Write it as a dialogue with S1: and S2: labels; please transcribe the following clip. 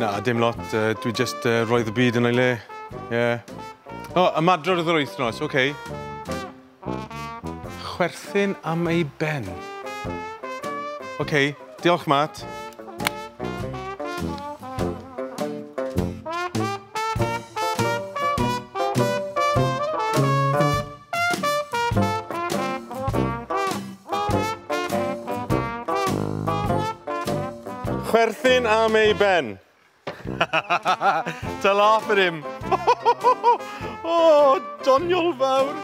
S1: Na, dim lot. Dwi just roedd y byd yn ei le. Yeah. O, ymadrodd yr wythnos, oce. Okay. Chwerthin am ei ben. Oce, okay, diolch, Matt. Chwerthin am ei ben. To laugh at him. Oh, doniol fawr.